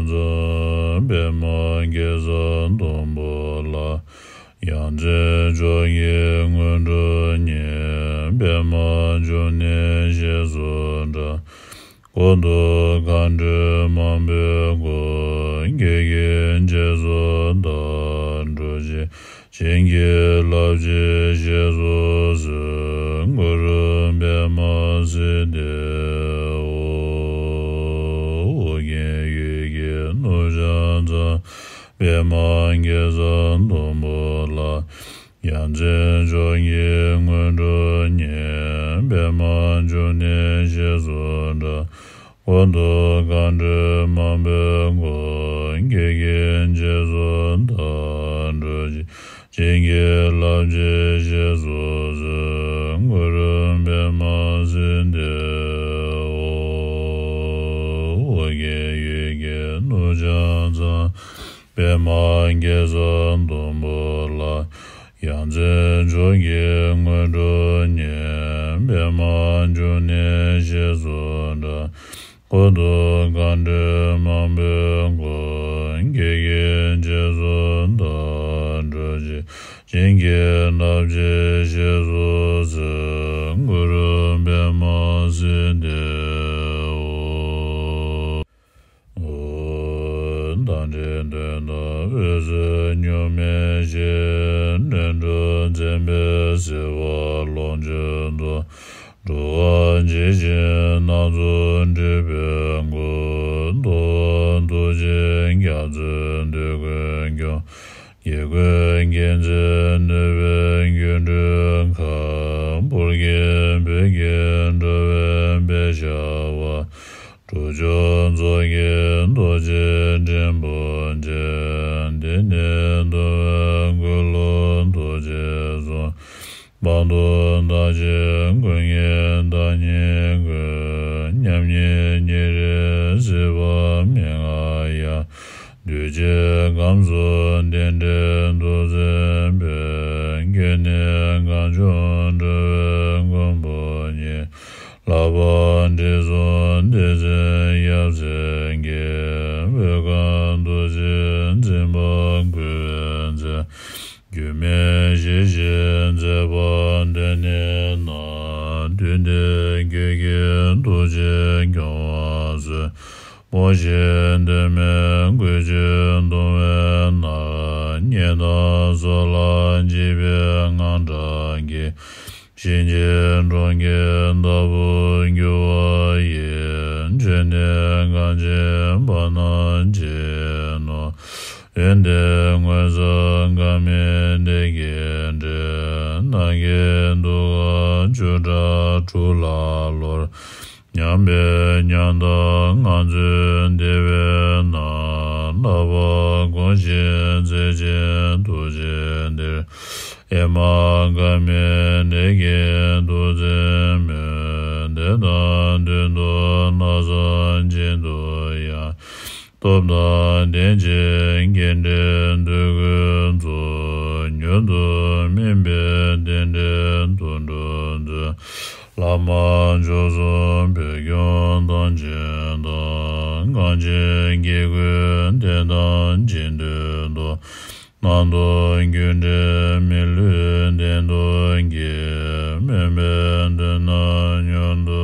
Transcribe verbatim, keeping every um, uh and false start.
ཚང་། པདྨ་གེ་སར་སྡོང་པོ་ལ། ཡ་མཚན་མཆོག་གི་སྔོན་འགྲོ་ཉིད། པདྨ་འབྱུང་གནས་ཞེས་སུ་གྲགས། འཁོར་དུ་མཁའ་འགྲོ་མང་པོས་བསྐོར། བགེགས་ཀྱི་རྗེས་སུ་བདག་འགྲོ་ཞིང་། བྱིན་གྱིས་བརླབ་ཅིང་གཤེགས་སུ་གསོལ། གུ་རུ་པདྨ་སིདྡྷི་ཧོ། ཨོ་རྒྱན་ཡུལ་གྱི་ནུབ་བྱང་མཚམས། པདྨ་གེ་སར་སྡོང་པོ་ལ། ཡ་མཚན་མཆོག་གི་སྔོན་འགྲོ་ཉིད། པདྨ་འབྱུང་གནས་ཞེས་སུ་གྲགས། འཁོར་དུ་མཁའ་འགྲོ་མང་པོས་བསྐོར། བགེགས་ཀྱི་རྗེས་སུ་བདག་འགྲོ་ཞིང་། བྱིན་གྱིས་བརླབ་ཅིང་གཤེགས་སུ་གསོལ། གུ་རུ་པདྨ་སིདྡྷི་ཧོ། ཨོ་རྒྱན་ཡུལ་གྱི་ནུབ་བྱང་མཚམས། པདྨ་གེ་སར་སྡོང་པོ་ལ། ཡ་མཚན་མཆོག་གི་སྔོན་འགྲོ་ཉིད། པདྨ་འབྱུང་གནས་ཞེས་སུ་གྲགས། འཁོར་དུ་མཁའ་འགྲོ་མང་པོས་བསྐོར། བགེགས་ཀྱི་རྗེས་སུ་བདག་འགྲོ་ཞིང་། བྱིན་གྱིས་བརླབ་ཅིང་གཤེགས་སུ་གསོལ། གུ་རུ་པདྨ་སིདྡྷི་ཧོ། ཨོ། མཐའ་བྲལ་དོན་དམ་འོད་ཟེར་གཉུག་མའི་ཞིང་། འདྲེན་གྲོགས་མཚན་དཔལ་བསིལ་བ་ལོངས་སྤྱོད་རྫོགས། འགྲོ་བ་ཇི་བཞིན་སྣ་ཚོགས་སྒྲིབ་པའི་མགོན། མཐོ་བ་ཐུགས་རྗེའི་རྒྱ་མཚོས་འདོད་དགུ་འཁྱོངས། དགེ་བསྐོས་མཁྱེན་བརྩེ་ནུས་པའི་སྒྱུ་འཕྲུལ་ཁ། ཕུར་གྱི་བོད་ཀྱི་འགྲོ་བའི་དཔལ་ཤར་བ། ཁྲོ་ཆུ་མཚོ་སྐྱེས་རྡོ་རྗེ་འགྲེང་བུ་ཅན། དེང་ནས་འདུལ་བའི་འགོ་ལུ་ཐུགས་རྗེས་བཟུང་། དཔལ་དུ་བདག་ཅག་ཀུན་གྱི་བདག་ཉིད་ཀུན། མཉམ་ཉིད་ཉེ་རིང་སྲིད་པ་མི་མངའ་ཡང་། འདུས་བྱས་ཁམས་གསུམ་རྟེན་འབྲེལ་ཐུགས་མཚན་དཔལ། སྐྱེ་གནས་གངས་ལྗོངས་འགྲོ་བའི་མགོན་པོ་ཉིད། ལྷ་པ་དྲི་བསུང་བདེ་གསལ་ཡབ་སྲས་ཀྱིས། བོད་ཁམས་ཐུགས་རྗེས་འཛིན་པ་བསྐུལ་བའི་མཚན། སྒྱུ་མའི་གཞི་ཞེས་མཛད་པ་འདི་ནི་ན། དུས་འདིར་ཁྱེད་ཀྱི་ཐུགས་རྗེས་སྐྱོང་བར་གསོལ། མོ་ཤེས་གདོད་མའི་བཀོད་བྱུས་གཏོང་བས་ན། ཉེས་དང་སོགས་ལ་འཇིགས་པའི་དངངས་སྐྲག་གིས། གཤིན་རྗེའི་གྲོང་ཁྱེར་ལྟ་བུར་འགྱུར་བ་ཡི། བཅོམ་ལྡན་གང་བྱེད་བར་སྣང་བྱེད་ནོ། འོན་ཏེ་མངོན་སུམ་དགག་མིན་དེ་སྐད་བཀྲལ། ནམ་མཁའི་གདུགས་དཀར་ཆུ་སྐྲག་དྲུག་ལ་ལོར། མྱངས་པའི་ཉམ་ཐག་ངང་ཚུལ་བདེ་བས་ན། ལྷག་པར་དགོངས་ཤིག་མཛད་ཅིང་ཐུགས་རྗེ་འདིར། ཨེ་མ་དགག་མིན་དེ་སྐད་ཐུགས་བརྩེ་སྨོན། དེ་དང་མཐུན་དུ་ལྷག་བསམ་བརྗིད་ཐུབ་ཡང་། སྟོབས་དང་ལྡན་ཅིང་དགེ་འབྲས་འདོད་དགུའི་ཚོགས། མྱུར་དུ་སྨིན་པའི་རྟེན་འབྲེལ་དོན་གྲུབ་མཛོད། བླ་མ་མཆོག་གསུམ་བོད་སྐྱོང་ཐམས་ཅད་དང་། གངས་ཅན་དགེ་བསྐོས་དད་དམ་སྦྱིན་འདོད་དོ། སྣང་སྟོང་རྒྱུ་འབྲས་མི་ལུས་བདེན་སྟོབས་ཀྱིས། སྨོན་པའི་མདུན་ན་མྱུར་དུ།